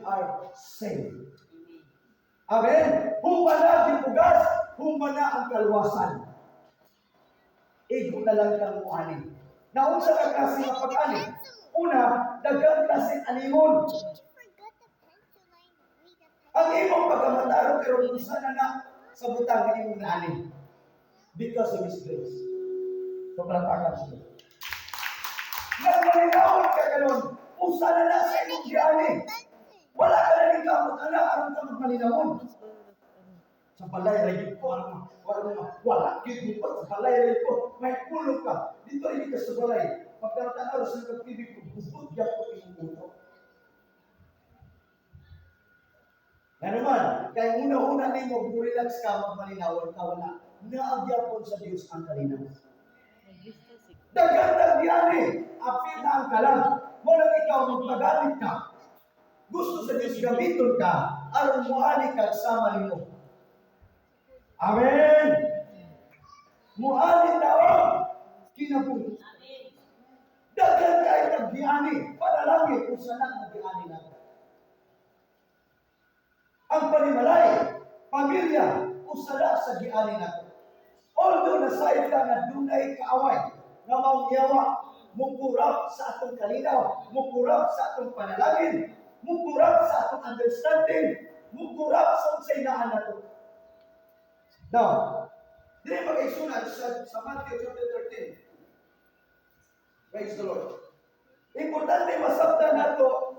are saved. Amen. Human na gipugas, human na ang kaluwasan. Igo na lang kang muani. Naunsa ka klase nga pag-ani? Una, daghang klase anihon. Ang imong pagkamatarong karon, usa na na sa butang nga imong naani. Because of His grace. So palakpakan siya. Nagmalinawon ka karon, usa na na sa imong giani. Wala ka na ning kamot ana aron ka magmalinawon. Sa balay ra gyud ko ano, wala mo, wala gyud mo, sa balay ra gyud ko. May pulong ka. Dito ini ka sa balay. Pagkatanaw sa kag TV, bubot gyapon imong utok. Nga naman, kay una-una nimo relax ka, magmalinawon ka, wala. Naagyapon sa Dios ang kalinaw. Daghan ng giani, apil na ang kalam. Walang ikaw magpagamit ka. Gusto sa Dios gamiton ka aron moani ka sama nimo. Amen. Muani taon kinabuhi. Daghan kay kag giani, panalangin usa na ang giani nato. Ang panimalay, pamilya, usa na sa giani nato. Although nasayod ka na dunay kaaway nga maong yawa, mukurap sa atong kalinaw, mukurap sa atong panalangin, mukurap sa atong understanding, mukurap sa unsay naa nato. Now, dili magigsunan sa Matthew chapter 13. Praise the Lord. Importante masabtan nato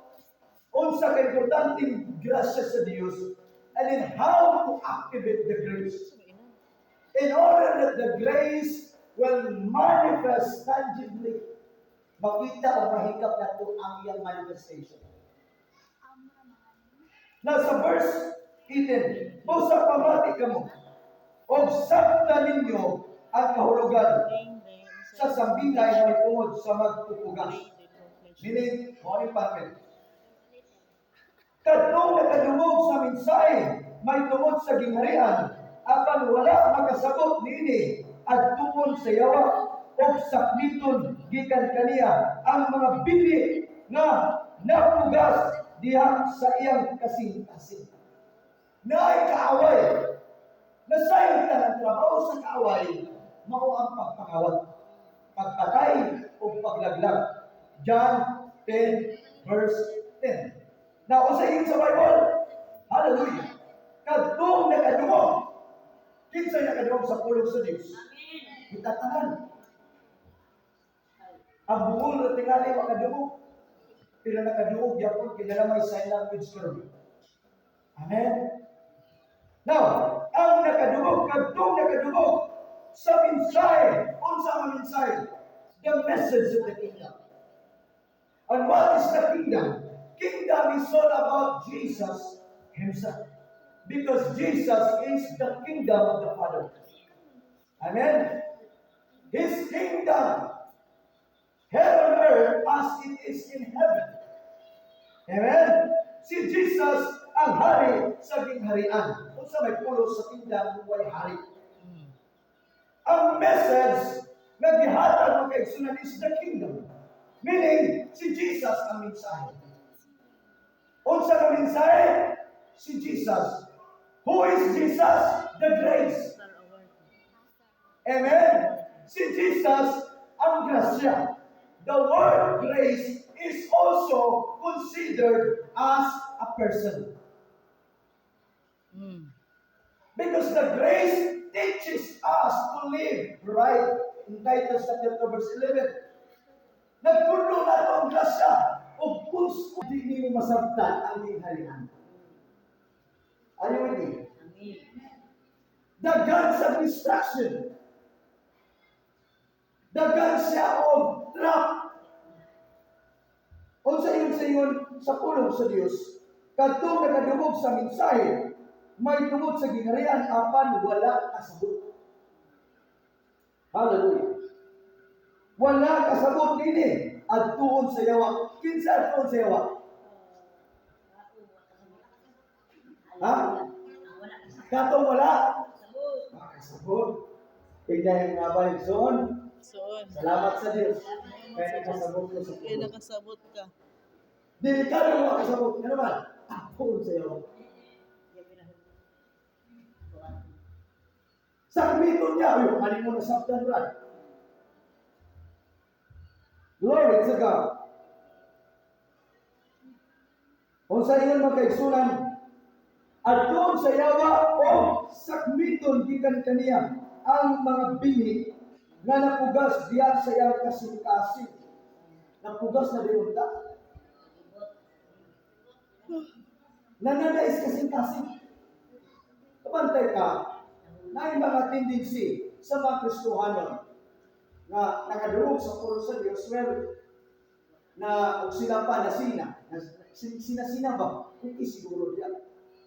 unsa ka importanteng grasya sa Dios and then how to activate the grace in order that the grace will manifest tangibly. Makita o mahikap nato ang iyang manifestation. Nasa verse 18, "Busa pamati kamo, og sabta ninyo ang kahulugan sa sambingay may tungod sa magpupugas." Meaning, mo ni partner. "Kadtong nakadungog sa mensahe may tungod sa gingharian, apan wala makasabot niini, adtuon sa yawa og sakmiton gikan kaniya ang mga binhi nga napugas diha sa iyang kasing-kasing." Naay kaaway. Nasayod ta ang trabaho sa kaaway, mao ang pagpangawat, pagpatay o paglaglag. John 10 verse 10. Now, unsa yun sa Bible? Hallelujah. Kadtong nakadungog. Kinsay nakadungog sa pulong sa Dios? Kita tanan. Ang bungol na tingali makadungog. Pero nakadungog yapon kay may sign language karon. Amen. Now, ang nakadungog, kadtong nakadungog sa mensahe, unsa ang mensahe? The message of the kingdom. And what is the kingdom? Kingdom is all about Jesus himself. Because Jesus is the kingdom of the Father. Amen? His kingdom here on earth as it is in heaven. Amen? Si Jesus ang hari sa gingharian. Unsa may pulos sa kingdom kung way hari? Ang message nga gihatag, mga kaigsunan, is the kingdom. Meaning, si Jesus ang mensahe. Unsa ka mensahe? Si Jesus. Who is Jesus? The grace. Amen? Si Jesus ang grasya. The word grace is also considered as a person. Because the grace teaches us to live right. In Titus chapter 2 verse 11. Nagtudlo nato ang grasya o kung di nimo masabtan ang gingharian. Are you with me? Daghan sa distraction. Daghan siya og trap. Unsa ingon sa ingon sa pulong sa Dios? "Kadtong nakadungog sa mensahe may tungod sa gingharian apan wala kasabot." Hallelujah. Wala kasabot nini, adtuon sa yawa. Kinsa adtuon sa yawa? Ha? Katong wala? Makasabot. Tignan yung mga balik. Soon, Soon. salamat sa Diyos. Kaya nakasabot ko sa Kaya pulong. Nakasabot ka. Delikado nga kasabot. Ano ba? Adtuon sa yawa. Sakmiton niya. Uy, ano mo nasabtan, Brad? Glory to God. Unsa ingon, mga kaigsunan, adtuon sa yawa o sakmiton gikan kaniya ang mga binhi nga napugas diya sa iyang kasing-kasing. Napugas na din unta. Nananais kasing-kasing. Kabantay ka na yung mga tendency sa mga Kristohanon nga nakadungog sa pulong sa Diyos, well, na og sila pa nasina, sinasina ba? Hindi siguro diya.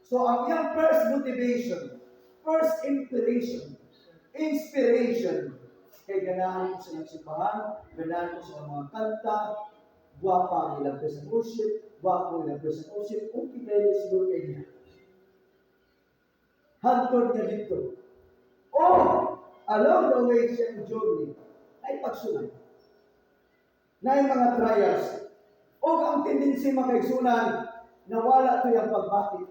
So ang iyang first motivation, first inspiration, kay ganahan ko sa nagsimbahan, ganahan ko sa mga kanta, gwapa ang ilang praise and worship, gwapo ilang praise and worship, okay kayo siguro kay niya. Hantod niya dito. Oh, along the way siya journey, ay pagsulay. Na yung mga trials. O ang tendency, mga kaigsunan, nawala to yung pagbati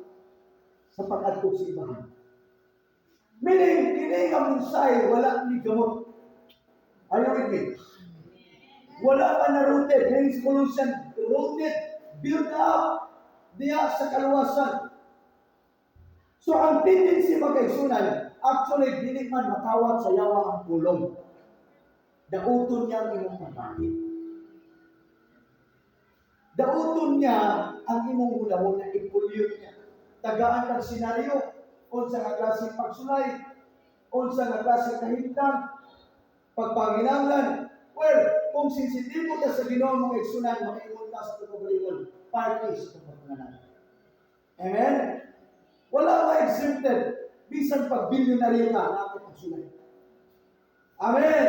sa pag-adto sa ibahan. Meaning, kini nga mensahe, wala ni gamot. Are you with me? Wala pa na rooted. Ngayon sa Colossians, rooted, built up, diya sa kaluwasan. So ang tendency, mga kaigsunan, actually, dili man makawat sa yawa ang pulong. Dauton niya ang imong pagbati. Dauton niya ang imong hunahuna, i-pollute niya. Tagaan ng senaryo, unsa nga klase pagsulay, unsa nga klase kahimtang, pagpanginahanglan. Well, kung sensitibo ka sa Ginoo, mga igsunan, makaingon ka sa kaugalingon, party sa pagpanganak. Amen? Wala ma-exempted. Bisan pag billionaire ka, naa kay pagsulay. Amen!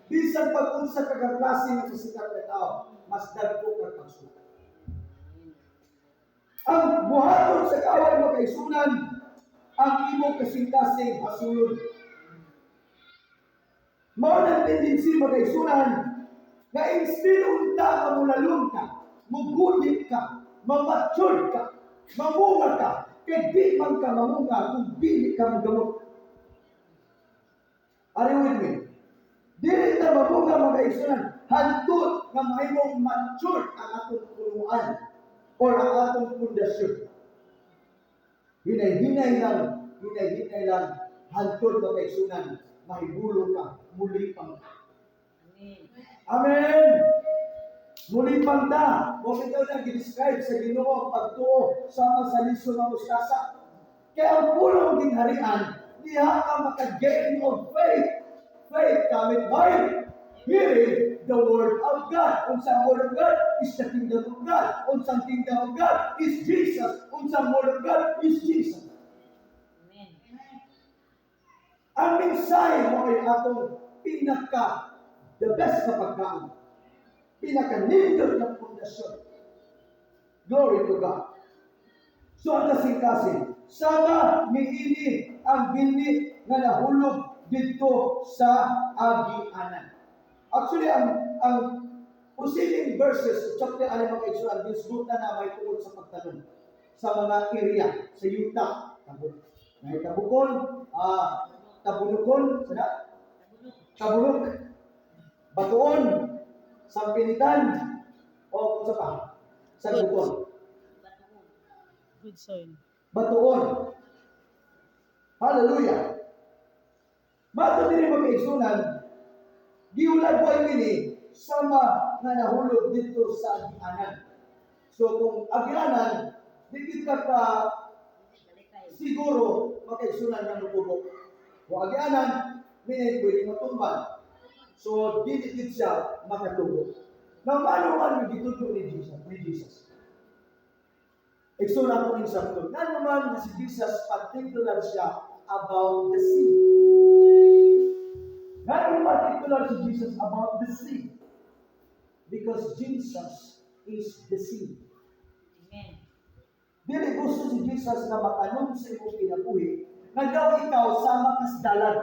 Bisan pag unsa ka ka klase nga kasikat ka tao, mas dagko ka pagsulay. Ang buhaton sa kaaway, mga kaigsunan, ang imong kasing-kasing hasulon. Mao nang tendency, mga kaigsunan, nga instead unta mamulalom ka, mugudit ka, mamature ka, mamunga ka, kay di man ka mamunga kung dili ka magamot. Are you with me? Dili ta mamunga, mga kaigsunan, hantod nga mahimong mature ang atong punuan or ang atong pundasyon. Hinay-hinay lang, hinay-hinay lang, hantod, mga kaigsunan, mahibulo ka, mulipang ka. Amen. Amen! Mulipang ta. Mo bitaw na gi-describe sa Ginoo ang pagtuo sama sa liso ng mustasa. Kaya ang pulong gingharian, diha ka maka-gain of faith. Faith cometh by hearing the word of God. Unsa ang word of God is the kingdom of God. Unsa ang kingdom of God is Jesus. Unsa ang word of God is Jesus. Amen. Ang mensahe mo ay atong pinaka the best na pagkaon. Pinaka nindot na pundasyon. Glory to God. So ang kasing-kasing, sama niini ang binhi nga nahulog dito sa agianan. Actually, ang preceding verses, chapter 6, mga kaigsunan, gisgutan na may tungod sa pagtanom sa mga area, sa yuta. May tabukon, tabunukon, sana? Tabunok, batuon, sampinitan, o sa pa? Sagbukon. Good soil. Batuon. Hallelujah. Mato diri, mga kaigsunan, giulagway kini sama nga nahulog dito sa agianan. So kung agianan, di kita ka siguro, mga kaigsunan, nga mutubo. Kung agianan, meaning pwede matumban. So dili gid siya makatubo. Now, ano man gitudlo ni Jesus? Igsoon ako ning sakto. Ngano man nga si Jesus particular siya about the seed? Ngano particular si Jesus about the seed? Because Jesus is the seed. Amen. Dili gusto si Jesus na matanom sa imong kinabuhi nga daw ikaw sama ka sa dalan.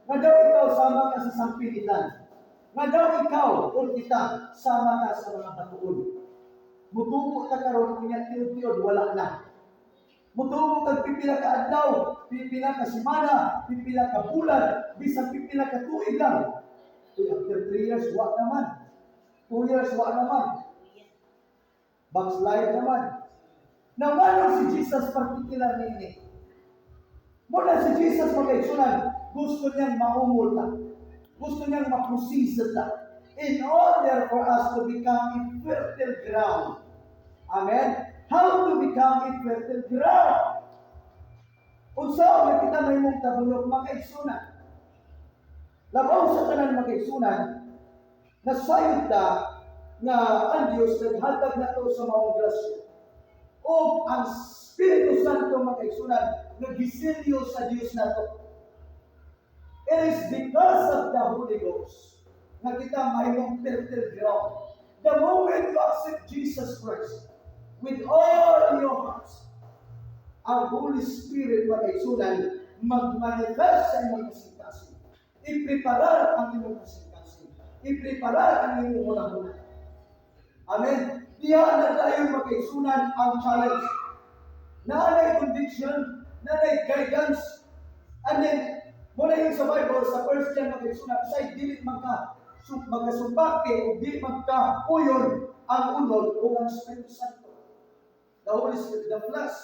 Nga daw ikaw sama ka sa sampilitan. Nga daw ikaw o kita sama ka sa mga batuon. Mutubo ta karon, unya tiud-tiud wala na. Mutubo kag pipila ka adlaw, pipila ka semana, pipila ka bulan, bisan pipila ka tuig lang. Uy, after 3 years, wa naman. 2 years, wa naman. Backslide naman. Naman si Jesus particular niini. Muna si Jesus, mga kaigsunan, gusto niyang maumol ta. Gusto niyang maprosesa ta. In order for us to become a fertile ground. Amen? How to become a fertile ground? Unsa man kita mahimong tabunok, mga kaigsunan? Labaw sa tanan, mga kaigsunan, nasayod ta nga ang Dios naghatag nato sa maong grasya. O ang Espiritu Santo, mga kaigsunan, nagisilyo sa Dios nato. It is because of the Holy Ghost na kita mahimong fertile ground. The moment you accept Jesus Christ with all your hearts, ang Holy Spirit, mga kaigsunan, mag-manifest sa imong kasing-kasing. Ipreparar ang imong kasing-kasing. Ipreparar ang imong hunahuna. Amen. Diha na tayo, mga kaigsunan, ang challenge. Naanay conviction, naanay guidance, and then, muna yung sa Bible, sa First John, mga kaigsunan, say dili magkasumbake o dili magka uyon ang unod o ang Espiritu Santo. The Holy Spirit, the flesh.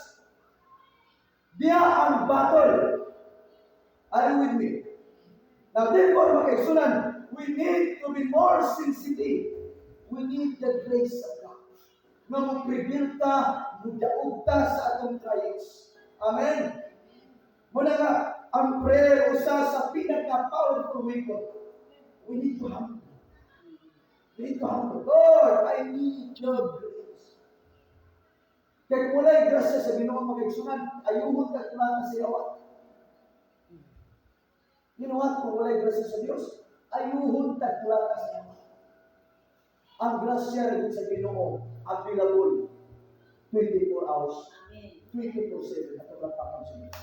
Diha ang battle. Are you with me? Now, therefore, mga kaigsunan, we need to be more sensitive. We need the grace of God nga mo prevail ta, mudaog ta sa atong trials. Amen. Muna nga, ang prayer usa sa pinaka-powerful weapon. We need to humble. We need to humble. Lord, I need your grace. Kaya kung wala'y grasya sa Ginoo, mga kaigsunan, ayuhon ta kulata sa yawa. You know what? Kung wala'y grasya sa Diyos, ayuhon ta kulata sa yawa. Ang grasya rin sa Ginoo, available 24 hours, Amen. 24/7. Ato lang pa sa Diyos.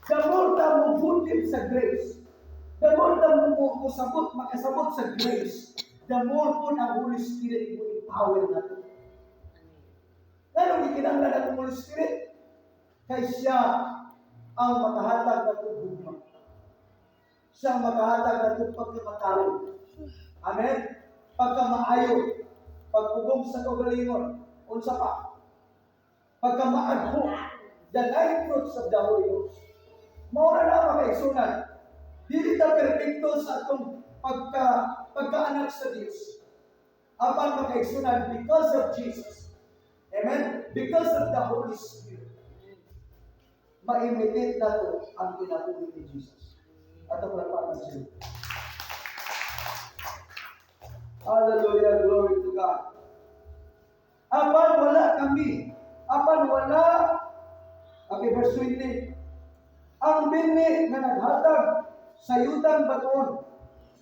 The more ta mo butim sa grace, the more ta mo makasabot sa grace, the more po ang Holy Spirit mo empower nato. Ngano gikinahanglan atong Holy Spirit? Kay siya ang makahatag nato gugma. Siya ang makahatag nato pagkamatarong. Amen? Pagkamaayo, pagpugong sa kaugalingon, unsa pa? Pagkamaagho, the nine fruits of the Holy Ghost. Mao na, mga kaigsunan, dili ta perpekto sa atong pagkaanak sa Dios. Apan, mga kaigsunan, because of Jesus, amen? Because of the Holy Spirit, ma-imitate nato ang kinabuhi ni Jesus. Ato palakpakan siya. Hallelujah, glory to God. Apan wala kami. Apan wala. Okay, verse 20. Ang binhi nga naghatag sa yutang batuon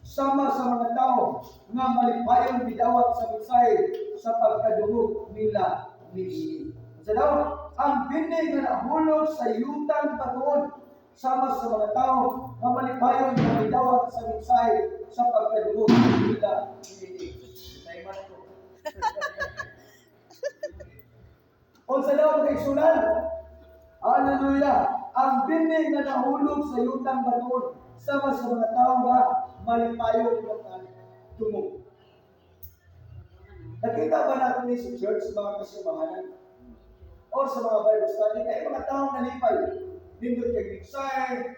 sama sa mga tao nga malipayon bidawat sa mensahe sa pagkadungog nila niini. Sa daw, ang binhi nga nahulog sa yutang batuon sama sa mga tao nga malipayon nga bidawat sa mensahe sa pagkadungog nila niini. Tayo man ko. Unsa daw, mga kaigsunan? Hallelujah! Ang binhi nga nahulog sa yutang batuon sama sa mga tao nga malipayon nga dungog. Nakita ba natin ni sa church, mga kasimbahanan? Or sa mga Bible study, ay mga taong nalipay. Nindot kay mensahe,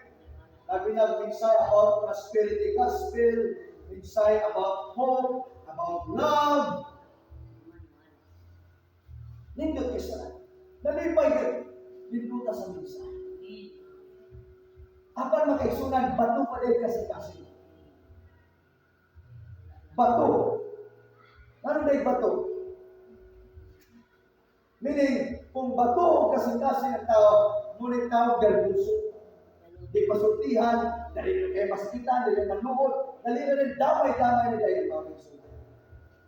labi na mensahe about prosperity gospel, mensahe about hope, about love. Nindot kay sa nalipay kay nindot sa mensahe. Apan, mga kaigsunan, bato pa din kasi. Bato. Ano na bato? Meaning, kung bato ang kasing-kasing ng tao, ngunit tao galbuso. Di pasultihan, dali na kay masakitan, dali na maluod, dali na rin damay-damay na dahil, mga kaigsunan.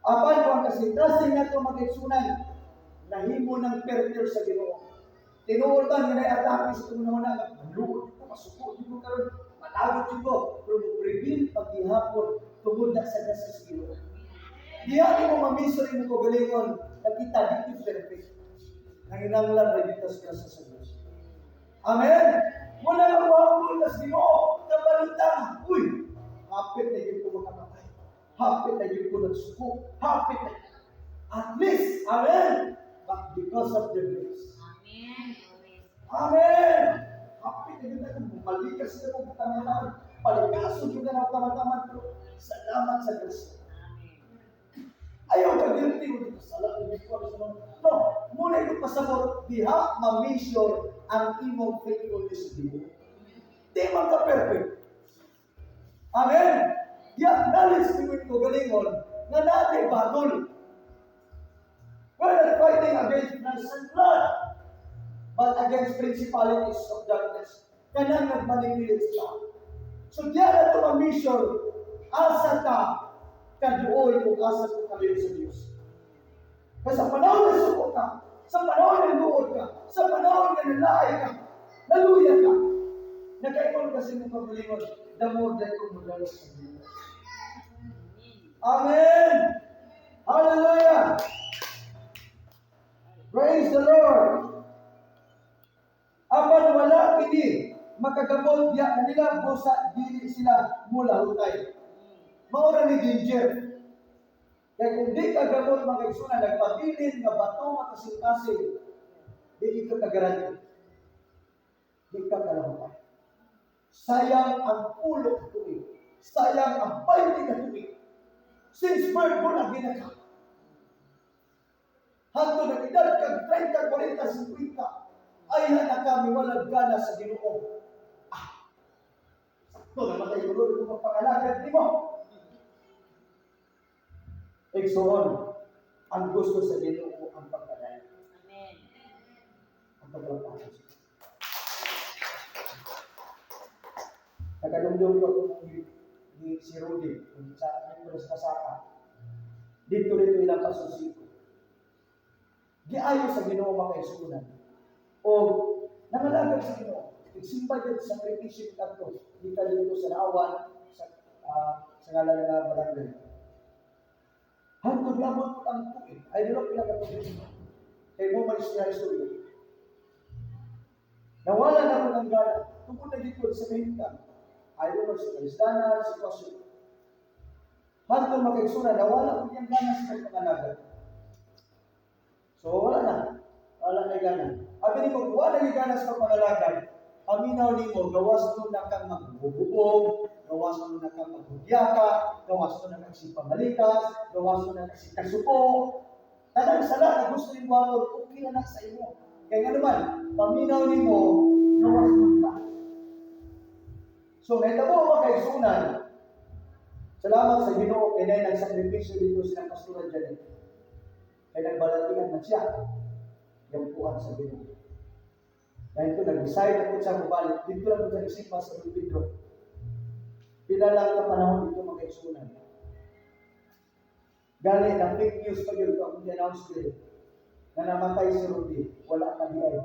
Apan kung ang kasing-kasing nato, mga kaigsunan, nahimo ng fertile sa Ginoo. Tinuod ba nga atake sa itong na maluod ko, masuko di ko karon, malagot ko, pero mo prevail paghihapon tungod na sa grasya sa Ginoo. Diha mo ma-measure mo kaugalingon, nakita di perfect. Nanginanglan ra kita sa grasya sa Diyos. Amen. Muna lang mo tas Ginoo, kabalutan. Uy, hapit na gyud ko makamatay. Hapit na gyud ko nagsuko. Hapit na. At least, amen. But because of the grace. Amen. Amen. Hapit na gyud ako malikas na kong katamtaman. Palikaso gyud na ako katamtaman. Pero salamat sa grasya. Amen. Ayaw ka guilty mo dito sa lahat ng ko sa. No, muna ko pasabot diha ma-measure ang imong faithfulness sa Ginoo. Di man ka perfect. Amen. Di-acknowledge ni ko galingon nga natin battle. We're not fighting against flesh and blood, but against principalities of darkness. Kanang nagmanipulate sa tao. So diya na ito ma-measure asa ta kaduol kung asa ko kaliw sa Diyos. Kasi sa panahon na suko ka, sa panahon na luod ka, sa panahon na nalaay ka, naluya ka, nakaingon kasi mong kaugalingon, the more that ko modalo sa Diyos. Amen. Amen! Hallelujah! Praise the Lord! Apan wala kini makagamot diya kanila busa dili sila mulahutay. Mao ra ni danger. Kaya kung di ka gamot, mga igsoon, nagpabilin nga bato makasing-kasing, di ka kagaranti. Di ka kalahutay. Sayang ang pulo ka tuig. Sayang ang 20 ka tuig. Since birth mo na ginaka. Hangtod nag-edad kag 30, 40, 50, ay na kami walang gana sa Ginoo. Ah, sakto naman tayo tuloy kung magpangalagad nimo. Igsoon, ang gusto sa Ginoo ang pagpadayon. Amen. Ang pagpapalapatan sa Nakalumdum ko kung ni si Rudy, kung sa Nicolas Kasaka. Dito rito ilang kasusiko. Giayo sa Ginoo, mga igsuonan. O nangalagad sa Ginoo. Nagsimba dito sa sakripisyo kadto dito dito sa Naawan sa ngalan nga barangay. Hangtod niabot ang tuig. Ay dilo pila ka tuig. Kay mo may siya istorya. Nawala na ko ng gana. Tungkol na gid sa kahimtang. Ayaw mo sa kalisdanan, sitwasyon. Hangtod, mga kaigsuonan, nawala ko niyang gana sa pagpangalagad. So wala na. Wala na gana. Abi nimo, kung wala na gana sa pagpangalagad, paminaw nimo, gawas mo na kang maghubog, gawas mo na kang maghudyaka, gawas mo na kang simpamalikas, gawas mo na kang sikasuko. Tanang sala na gusto nimo buhaton, okay na na sa imo. Kaya nga naman, paminaw nimo, gawas mo ka. So, nahitabo, mga kaigsuonan, salamat sa Ginoo kay nay nagsakripisyo dito sa Pastora Janet. Kay nagbalatian man siya. Yampuan sa Ginoo. Dahil ito, nag-decide ako siya mabalik. Dito lang ko siya nagsimba sa San Pedro. Pila lang ka panahon dito, mga kaigsuonan. Gali, ng fake news pa yun kung i-announce ko eh, na namatay si Rudy, wala pa di ay.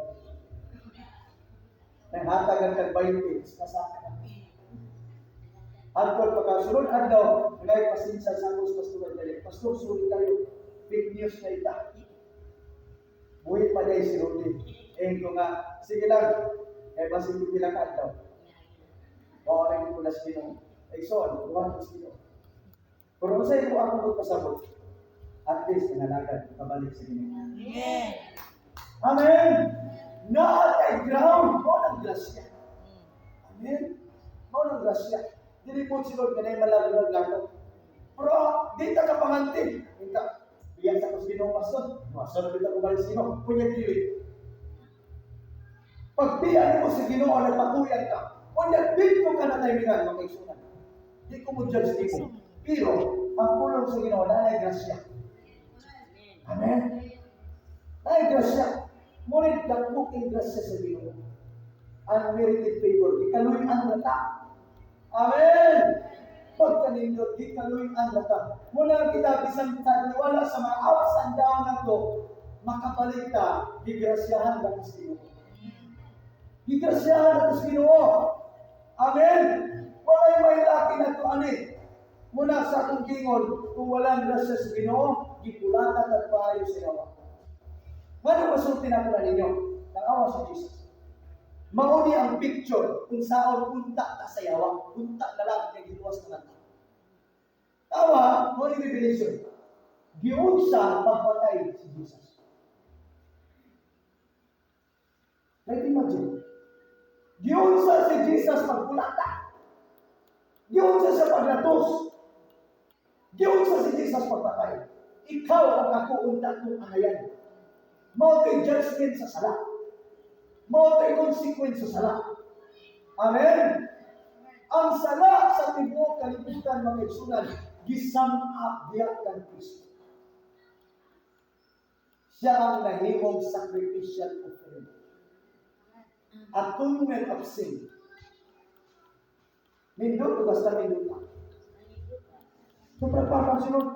Nanghatag ang tag 20, kasaka na. Hangtod pagkasunod adlaw, nagay pasensya sa akong Pastor Janet. "Pastor, sorry kayo. Fake news na ita. Buhi pa diay si Rudy." Eh ko nga, "Sige lang. Eh, basin pila ka adlaw. Mao na ko sa Ginoo." Ay so, buhat sa Ginoo. Pero sa ko ako magpasabot, at least nanalagad, pabalik sa Ginoo. Amen. Amen! Naa tay ground, mao nang grasya. Amen? Mao nang grasya. Dili po si Lord kanay malaglag lato. Pero di ta ka panganti. Inta, biya sa ko sa Ginoo, Pastor. Pastor, di ta ko balik sa Ginoo. Kunya dili. Pagbiya nimo sa Ginoo, nagpatuyan ka. Kunya di ko ka na timingan, mga kaigsuonan. Di ko mo judge nimo. Pero ang pulong sa Ginoo naay grasya. Amen. Amen. Naay grasya. Ngunit dako king grasya sa Ginoo. Unmerited favor, gikaluy-an na ta. Amen. Pagkanindot, gikaluy-an na ta. Muna kita bisan wala sa mga ups and down na to, makabalik ta, gigrasyahan lang sa Ginoo. Gigrasyahan na sa Ginoo. Amen. Walay may laki na to ani. Muna sa akong gingon, kung walang grasya sa Ginoo, gipulata kag paayo sa yawa. Ngano masulti na ko na ninyo? Tanawa sa Jesus. Mao ni ang picture kung saon unta ta sa yawa, unta na lang kay giluwas naman ta. Tawa, mao ni revelation. Giunsa pagpatay si Jesus. Try to imagine. Giunsa si Jesus pagpulata. Giunsa siya paglatos. Giunsa si Jesus pagpatay. Ikaw ang ako unta kong angayan. Mao kay judgment sa sala. Mao kay consequence sa sala. Amen. Ang sala sa tibuok kalibutan, mga igsunan, gisam-a diya kan Kristo. Siya ang nahimong sacrificial offering. Atonement of sin. Nindot o basta nindot ka? Sobrang parang sunod.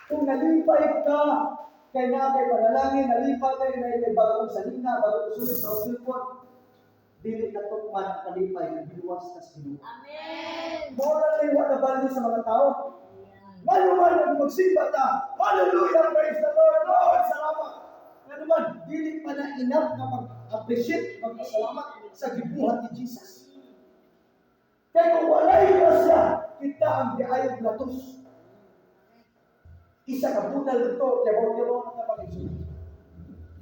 Kung nalipay ka, kay na kay panalangin, nalipay kay na kay bagong salina, bagong sulod, bagong sulpon, dili na tukman ang kalipay na giluwas ka sa Ginoo. Amen. Mao na lang wa na value sa mga tao. Ngano man nag magsimba ta. Hallelujah, praise the Lord. Lord, salamat. Ngano man, dili pa na enough na mag-appreciate, magpasalamat sa gibuhat ni Jesus. Kaya kung walay grasya, kita ang diayog latos. Isa ka bunal ito, yabaw-yabaw na kapag.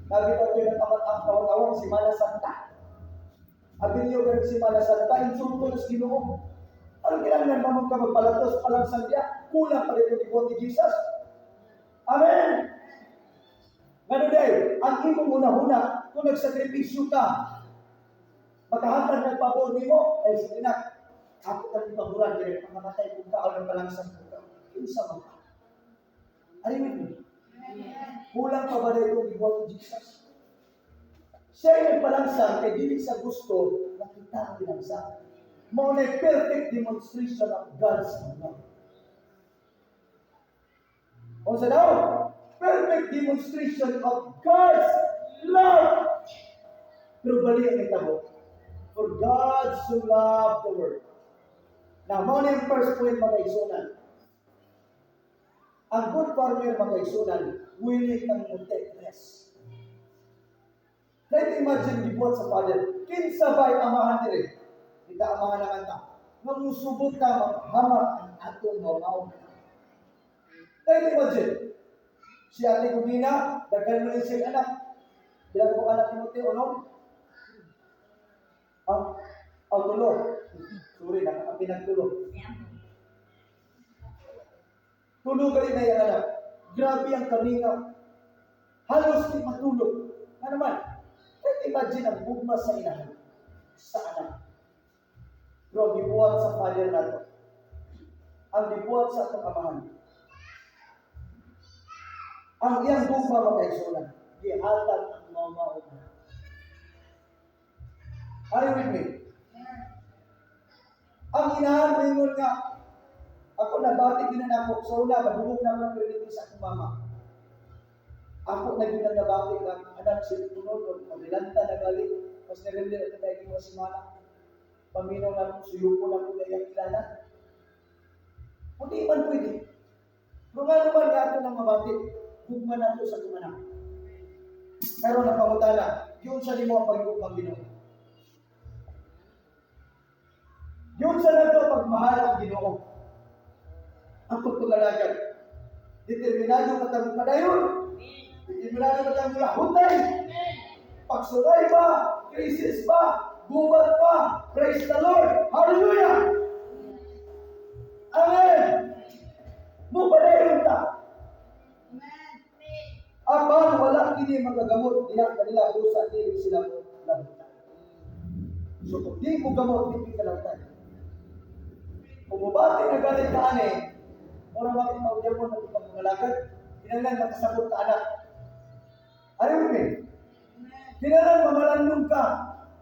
Lagi daw ito yung tawag-tawag, Simana Santa. Abi niyo ganun Simana Santa, insulto na sa Ginoo. Ano kinahanglan ba mo ka magpalatos palang sandya? Kulang pa rin yung ni Jesus. Amen! Ngano day, ang imong una-una, kung nagsakripisyo ka, makahatag ng pabor nimo, ay sige na, ako kang paboran, kaya pangamatay kung ka, o palangsang kung ka. Kinsa man ka. Are you with me? Kulang pa ba na itong gibuhat ni Jesus? Siya ay nagpalangsang kay dili sa gusto na kita ang ginangsang. Mao na perfect demonstration of God's love. O sa daw, perfect demonstration of God's love. Pero bali ang itabo. For God so loved the world. Now, mao na yung first point, mga igsunan. Ang good farmer, mga igsunan, willing kang mo take risk. Try to imagine gibuhat sa father. Kinsa ba'y amahan diri? Kita amahan naman ta. Nga musubot ka, mapahamak ang atong mamaong. Try to imagine. Si Ate Gumina, daghan mo siya anak. Pila ko anak ni Mute, unom? Ah, oh, tulo. Sorry, nakakapinagtulo. Tulo ka rin na yung anak. Grabe ang kamingaw. Halos di matulog. Ano naman? Try to imagine ang gugma sa inahan, sa anak. Pero ang gibuhat sa father nato, ang gibuhat sa atong amahan, ang iyang gugma, mga kaigsunan, gihatag ang mama o. Are you with me? Ang inahan moingon nga, ako nabati gina nako sa una, madungog na ako ng sa akong mama. Ako na gyud ang nabati nga anak si tunod o magilanta na gali, mas nirelate na tayo mga simana. Paminaw na akong suyuko na ko na iyang kilala. Hindi man pwede. Pero nga naman nga ato nang mabati, gugma na to sa tumanak. Pero napangutana, yun sa nimo ang pagigugmang Ginoo. Yun sa nato pagmahal ang Ginoo. Ang pagpagalagad. Determinado ka tang padayon. Determinado ka tang lahutay. Pagsulay ba? Crisis ba? Gubat pa? Praise the Lord! Hallelujah! Amen! Mupadayon ta. Apan wala kini magagamot diha kanila busa dili sila mo labutan. So kung di mo gamot, di ka labutan. Kung mubati na galit ka ani, mura ba ikaw mo na pagmamalakad, kinahanglan makasabot ka anak. Are you with me? Kinahanglan mamalandong ka.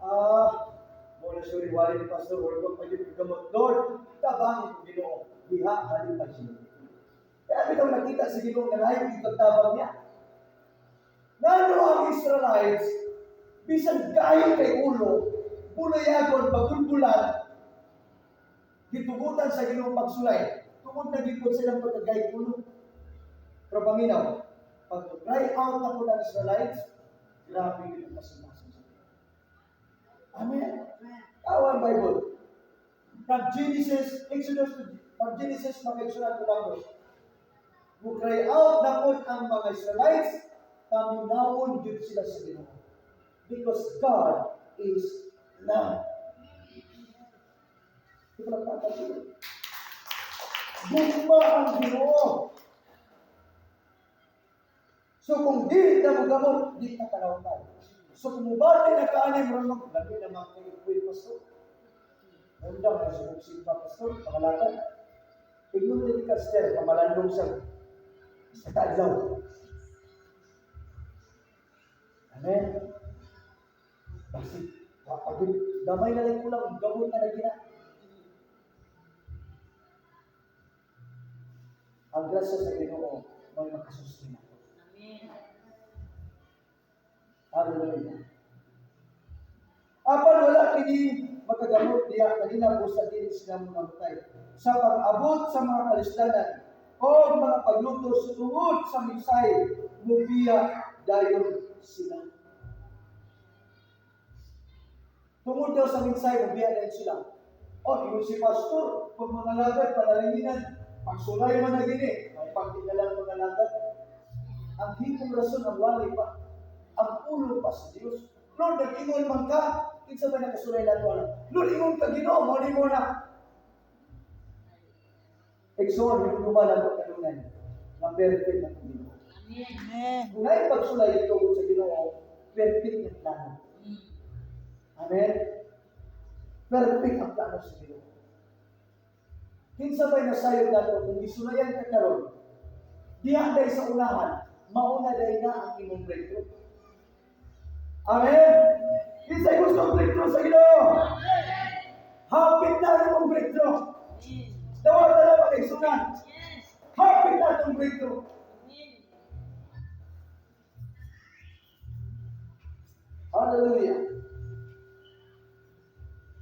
Ah, mo na suri wali ni pastor, wala ko pa yung gamot. Lord, tabangin ko Ginoo, diha halipay siya. Kaya bitaw nakita si Ginoo nga lahi yung pagtabang niya. Ngano ang Israelites, bisan gayo kay ulo, bulayagon, bagulbulan, Gitugutan sa Ginoo pagsulay tungod na gipod sa ilang pagkagay ulo. Pero paminaw, pag cry out ako ng Israelites, grabe yun ang kasing-kasing sa Ginoo. Amen. Tawa ang Bible. From Genesis, Exodus, from Genesis, mga Exodus to Numbers. Mo cry out na po ang mga Israelites, paminawon jud sila sa Ginoo. Because God is love. Di ba nagpapatuloy? Gugma ang Ginoo. So kung di na mo gamot, di ka kalawtay. So kung mubati na kaani mo mag labi naman kayo kuy, pastor. Undang na sa simba, pastor, pangalagad. Tignan din ka, sir, pamalandong sa kaadlaw. Amen. Kasi, wapagod, gamay na lang kulang, gamot na lagi na. Ang grasya sa Ginoo may makasustain ako. Amen. Hallelujah. Apan wala kini makagamot diya kanina busa dili sila mamatay. Sa pag-abot sa mga kalisdanan o mga paglutos tungod sa minsay, mubiya dayon sila. Tungod daw sa minsay, mubiya dayon sila. O, ingon si pastor, pag mga lagad, panalinginan, pagsulay man na gini, may pagtinalang mga lagad. Ang himong rason ang wali pa, ang ulo pa sa Dios. Lord, nag-ingon man ka, kinsa may nakasulay na ito, alam. Lord, ingon ka Ginoo, mao ni mo na. Igsoon, yung lumalang pagkanunay, na perfect ang Ginoo. Amen. Amen. Kung naay pagsulay tungod sa Ginoo, perfect ang plano. Amen? Perfect ang plano sa Ginoo. Kinsa may nasayod nato kung gisulayan ka karon, diha day sa unahan, mauna day na ang imong breakthrough. Amen? Kinsay gusto ang breakthrough sa Ginoo? Hapit na ang imong breakthrough. Amen. Dawat na lang pag-igsunan. Yes. Hapit na itong breakthrough. Amen. Hallelujah.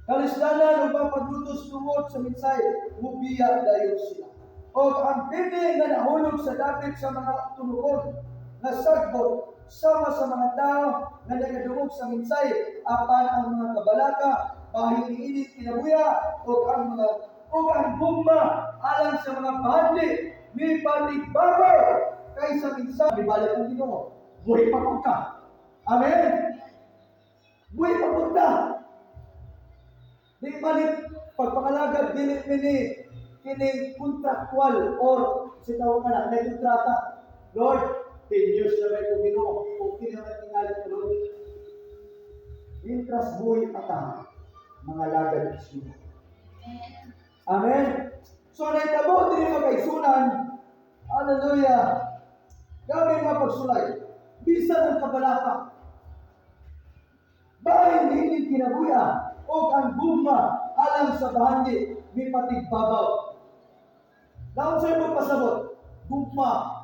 Kalisdanan ug paglutos tungod sa minsay, mubiya dayon sila. Og ang bini nga nahulog sa dapit sa mga tunukon nga sagbot sama sa mga tao nga nagadungog sa minsay, apan ang mga kabalaka bahin niini kinabuya ug ang mga ug ang gugma alang sa mga bahandi mipatigbabaw kaysa minsay. Mibalik ang Ginoo, buhi pa pud ka. Amen. Buhi pa pud ta. Di malit pagpangalagad, dili mini kini contractual or sitaw ka na may kontrata. Lord, 10 years na may ko Ginoo, okay na may tingali ko, Lord. Mientras buhi pa ta, mga lagad siya. Amen. So nahitabo diri mga kaigsunan. Hallelujah. Grabe mga pagsulay. Bisan ang kabalaka, bahin niini kinabuya o ang gugma alang sa bahandi mipatigbabaw. Naon sa imong pasabot? Gugma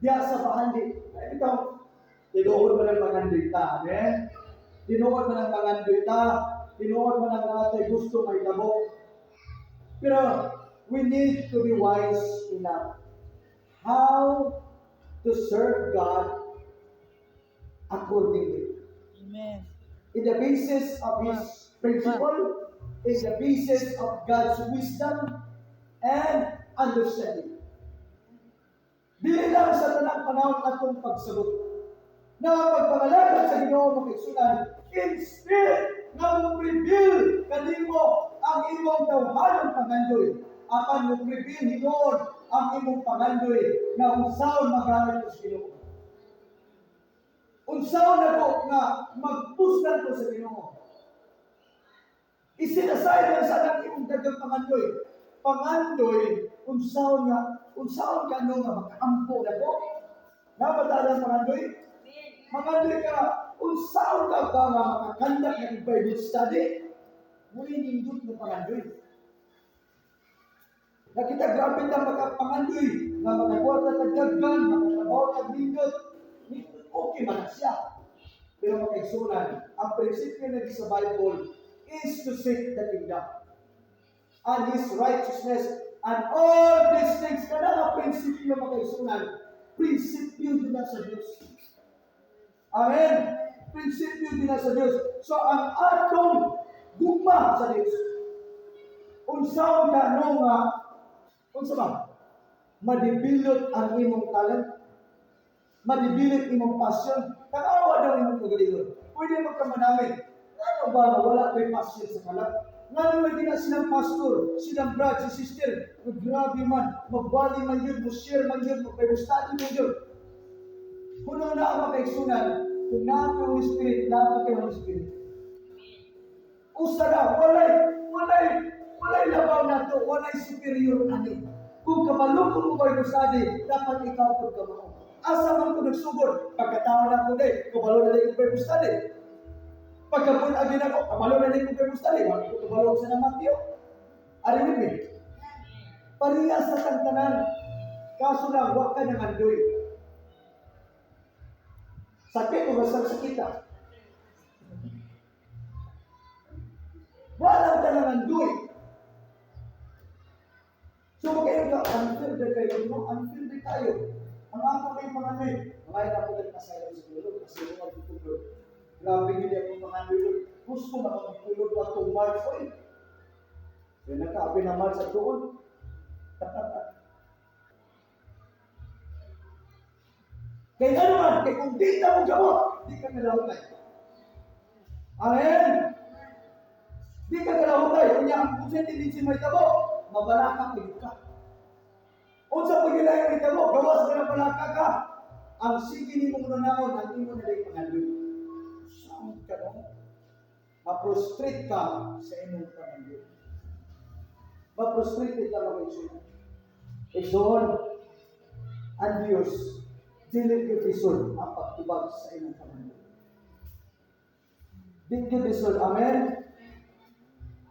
diya sa bahandi. Ay bitaw, tinuod man ang mangandoy ta. Amen. Tinuod man ang mangandoy ta. Tinuod man ang natay gusto may tabo. Pero we need to be wise enough how to serve God accordingly. Amen. In the basis of His principle, in the basis of God's wisdom and understanding. Dili lang sa tanang panahon atong pagsagot na pagpangalagad sa Ginoo, mga kaigsunan, in spirit nga mo reveal kanimo ang imong tawhanong pangandoy. Apan mo reveal hinuon ang imong pangandoy nga unsaon magamit ko sa Ginoo. Unsaon nako nga magpuslan ko sa Ginoo. I-set aside lang sa ang imong daghang pangandoy. Pangandoy unsaon nga unsaon ka no nga makaampo nako. Nabataan ang pangandoy? Amen. Mangandoy ka, unsaon ka ba nga maka-conduct ng Bible study? Muli nindot mo pangandoy. Nakita grabe na makapangandoy, nga makakuha ta tagdaggan, makatrabaho tag nindot. Nindot, okay man na siya. Pero mga kaigsunan, ang prinsipyo na sa Bible is to seek the kingdom. and His righteousness, and all these things." Kana nga prinsipyo, mga kaigsuonan, prinsipyo gyud na sa Diyos. Amen. Prinsipyo gyud na sa Diyos. So ang atong gugma sa Diyos, unsaon ka no nga, unsa ba? Madibilot ang imong talent, madibilot imong passion, tanawa daw imong kagalingon. Pwede mo ka manamit. Ano ba nga wala kay passion sa kalap? Ngano lagi na silang pastor, silang brad, si sister, nga grabe man, magwali man yun, mo-share man yun, mag-Bible study man yun. Kuno na ang mga kaigsuonan, kung naa kay Holy Spirit, naa kay Holy Spirit. Usa na, walay labaw nato, walay superior ani. Kung kabalo ko mo Bible study, dapat ikaw pud kamao. Asa man ko nagsugod, pagkatao na ko day, kabalo na ko Bible study. Pagka-born again ako, kabalo na ko Bible study, wala ko kabalo sa na Matthew. Are you with me? Pareha sa tantanan. Kaso lang, wa ka nangandoy. Sakit o basta sakita. Walang ka nangandoy. So magkayo ka, unfair na kayo, no? Unfair na kayo. Ang ako may pangandoy, mga ako nagpasaylo sa tulog, kasi ako magtutulog. Grabe gid ako pangandoy, Lord. Gusto na ako magtulog atong March, oy. Kaya nakaapi naman sa tuon. Kay ano man, kay kung di ka mo gamot, di ka kalahutay. Amen! Di ka kalahutay. Unya, ang kung sa tendency may tabo, mabalaka pagid ka. Unsa pag yung may tabo, gawas ka na balaka ka. Ang sige nimo naon, ang imo na day pangandoy. Saan ka no? Ma-prostrate ka sa imong pangandoy. Ma-prostrate ka, mga igsoon. Igsoon, ang Diyos, dili gyud lisod ang pagtubag sa imong pangandoy. Dili gyud lisod. Amen?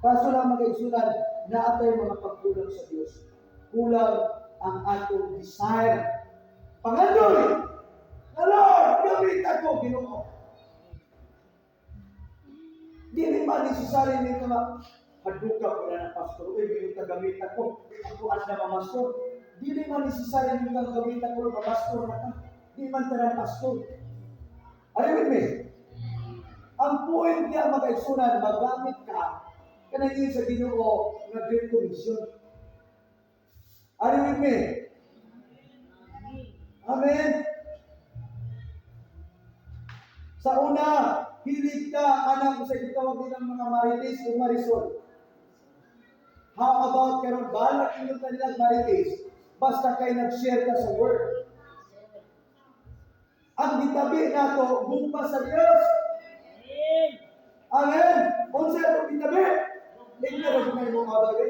Kaso lang, mga igsuonan, naa tay mga pagkulang sa Diyos. Kulang ang atong desire. Pangandoy! Na Lord, gamit ako, Ginoo. Dili man necessary ni nga haduka ko na ng pastor. Uy, ginoo ta gamit ako. Ako ang na mamastor. Dili man necessary ni nga gamit ako, mamastor na ka. Di man tanan pastor. Are you with me? Ang point niya, mga igsuonan, magamit ka kanang sa Ginoo nga Great Commission. Are you with me? Amen. Sa una, hilig ka anang sa gitawag nilang mga marites o marisol. How about karon, balak inyong kanilang marites basta kay nag-share ka sa word? Ang gitabi nato gugma sa Dios. Amen. Unsa atong gitabi? Igno ba may mga bagay?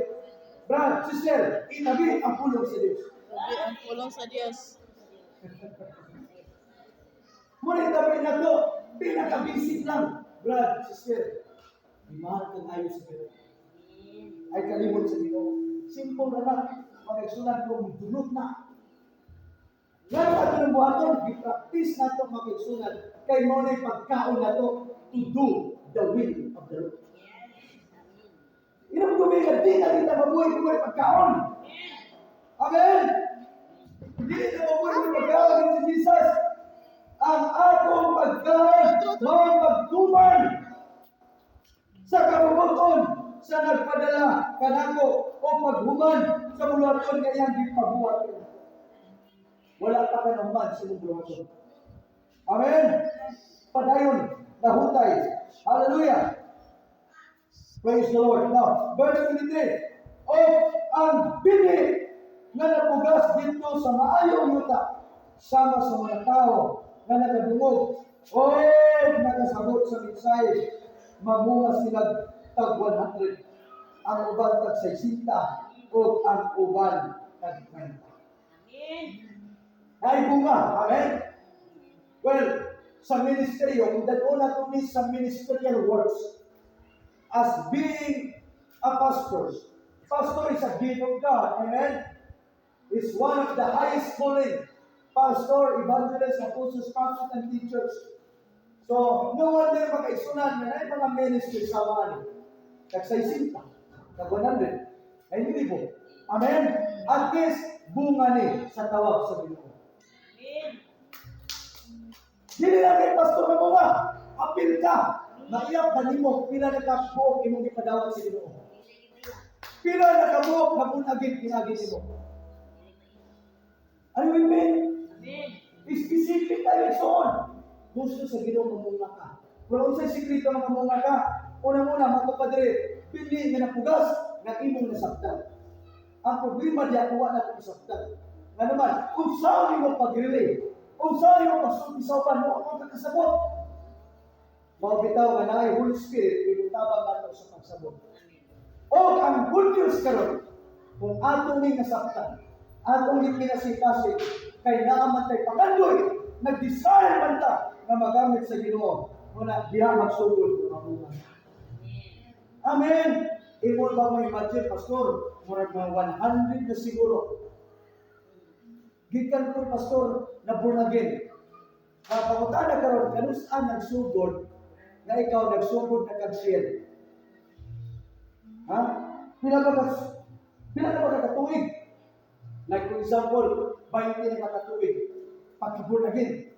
Brad, sister, itabi ang pulong sa Dios. Tabi ang pulong sa Dios. Muna itabi na to, pinaka-basic lang. Brad, sister, mahal kang ayo sa Ginoo. Ay kalimot sa Ginoo. Simple na lang. Mga igsuonan ko, dulot na. Ngano ato ng buhaton, gi-practice nato, mga igsuonan, kay mao na'y pagkaon nato to do the will of the Lord. Inang gumiga, di na kita mabuhay kung may pagkaon. Amen! Di na mabuhay kung may pagkaon si Jesus. Ang akong pagkaon, mao pagtuman sa kabubut-on sa nagpadala kanako o paghuman sa buluhaton nga iyang gipabuhat kanako. Wala pa ka naman sa imong buluhaton. Amen! Padayon, nahutay. Hallelujah! Praise the Lord. Now, verse 23. O ang binhi nga napugas didto sa maayong yuta, sama sa mga tao nga nakadungog o nakasabot sa mensahe, mamunga sila tag 100, ang uban tag 60, o ang uban tag 30. Amen. Ay bunga. Amen? Well, sa ministeryo, kung dad-on nato ni sa ministerial works, as being a pastor, pastor is a gift of God. Amen? It's one of the highest calling. Pastor, evangelist, apostles, prophets, and teachers. So, no wonder, mga igsuonan, na naay mga ministry sa mga ani. Tag 60, tag 100. Ay hindi po. Amen. At least bunga ni sa tawag sa Ginoo. Amen. Dili lang kay pastor nga bunga. Apil ka. Maiyap ba nimo pila na kabuok imong gipadawat sa Ginoo? Pila na kabuok nga bunagin pinagi nimo? Are you with me? Amen. Specific tayo, igsoon. Gusto sa Ginoo mamunga ka. Pero unsay sikreto nga mamunga ka? Una-una, mga kapadre, pili nga napugas nga imong nasabtan. Ang problema diya kuha na itong nasabtan. Nga naman, kung saan mo pag-relate, kung saan mo pagsulti sa uban, mo ang kakasabot. Mao bitaw nga naay Holy Spirit, imutabang nato sa pagsabot. O ang good news karon, kung atong ning nasabtan, atong gipinasipasig, kay naa man tay pakandoy, nag-desire man ta nga magamit sa Ginoo, muna diha magsugod ang bunga. Amen. Imo ba may imagine, pastor, murag mga 100 na siguro. Gikan ko, pastor, na born again. Pangutana karon, kanus-a nagsugod nga ikaw nagsugod na kag share? Ha? Pila ka ba katuig? Like for example, 20 na katuig. Pagka-born again.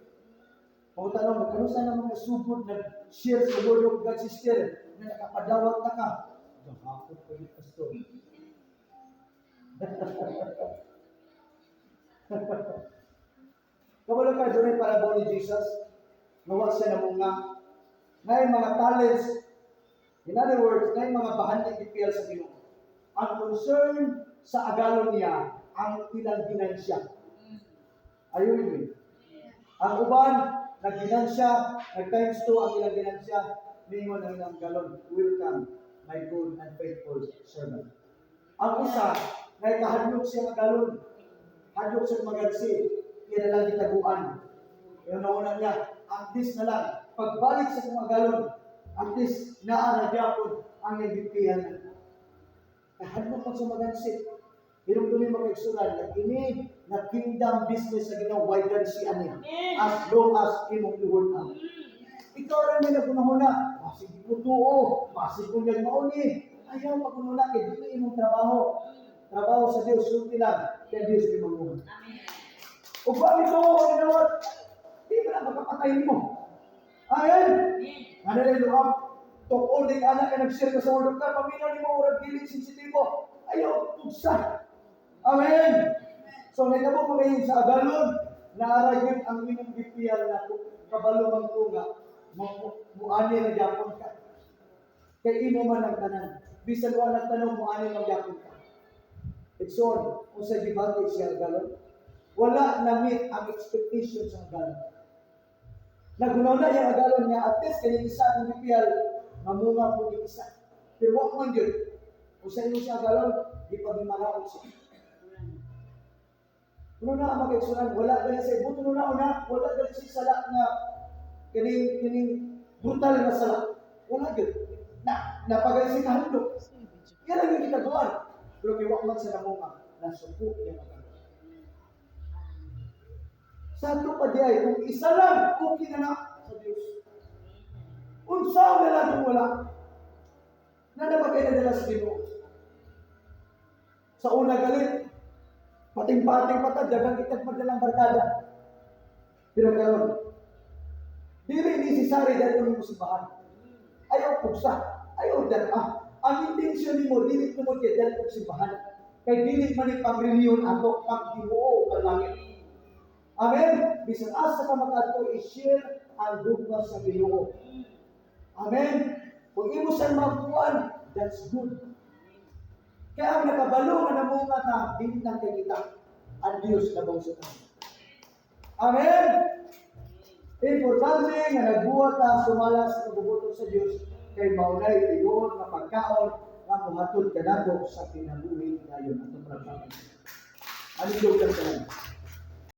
Pangutana mo, kanus-a naman nasugod nag-share sa Word of God, sister, na nakapadawat na ka? Gahapon pa yun, pastor. Kabalo ka, doon parable ni Jesus, nawa siya na mga, ngay mga talents, in other words, ngay mga bahandi gipiyal sa Ginoo. Ang concern sa agalon niya, ang ilang ginansya. Are you with me? Ang uban, nagginansya, nag times 2 ang ilang ginansya, ningon ang ilang galon, "Welcome, my good and faithful servant." Ang usa, nakahadlok siya ang galon, hadlok siya magansi, iya na lang gitaguan. Yung nauna niya, at least na lang, pagbalik sa kong agalon, at least naa na gyapon ang iyang gipiyan. Kahadlok man sa magansi. Hinumdumi, mga igsuonan, na ini na kingdom business sa Ginoo, way gansi ani? Amen. As long as imong i-work out. Ikaw rin may nagunahuna, masig ko tuo, masig ko niyang mauni. Ayaw pagununa, kay dili imong trabaho. Trabaho sa Dios, sulti lang, kay Dios may manguha. Amen. Ug wa ito, ginawa, di ba na makapatay mo? Amen. Amen. Ano na yung tukol din anak ka nag-share ka sa Word of God, paminaw ni mo, urag dili sensitibo. Ayaw, pugsa. Amen. So, nahitabo mo ngayon sa agalon, naara yun ang imong gipiyal na kabalo man ko nga, muani na gyapon ka. Kay imo man ang tanan. Bisan wa nagtanong, muani man gyapon ka. Igsoon, kung sa gibati siya agalon, wala na meet ang expectation sa agalon. Nagunaw na yung agalon niya, at least kani isa ang gipiyal, mamunga po ni isa. Pero wa man yun. Kung sa inyo siya agalon, di pa gimaraot siya. Kuno na ang mga igsuonan, wala gali sa ibuto na una, wala gali sa sala nga kining brutal na sala. Wala gyud. Na napagali sa kahadlok. Yan ang yung gitaguan. Pero kay wa man sa namunga, nasuko niya agalon. Sa ato pa di ay, kung isa lang, okay na na sa Diyos. Unsa na lang kung wala. Na naman kayo nadala sa Ginoo. Sa una galit, pating-pating pa ta, daghang kitag magdalang barkada. Pero karon, dili necessary dahil mo simbahan. Ayaw pugsa, ayaw dara. Ang intensyon nimo dili tungod kay dahil og simbahan. Kay dili man ni pang-relihiyon ato, pang Ginoo pang langit. Amen. Bisan asa ka makadto, i-share ang gugma sa Ginoo. Amen. Kung imo siyang makuan, that's good. Kaya ang nakabalo nga namunga ta, dili nang kay kita. Ang Diyos labaw sa tanan. Amen. Importante nga nagbuhat ta sumala sa pagbubuto sa Diyos kay maunay tinuod nga pagkaon nga mohatod kanato sa kinabuhi dayon atong pagkaon. Ano yung tanan?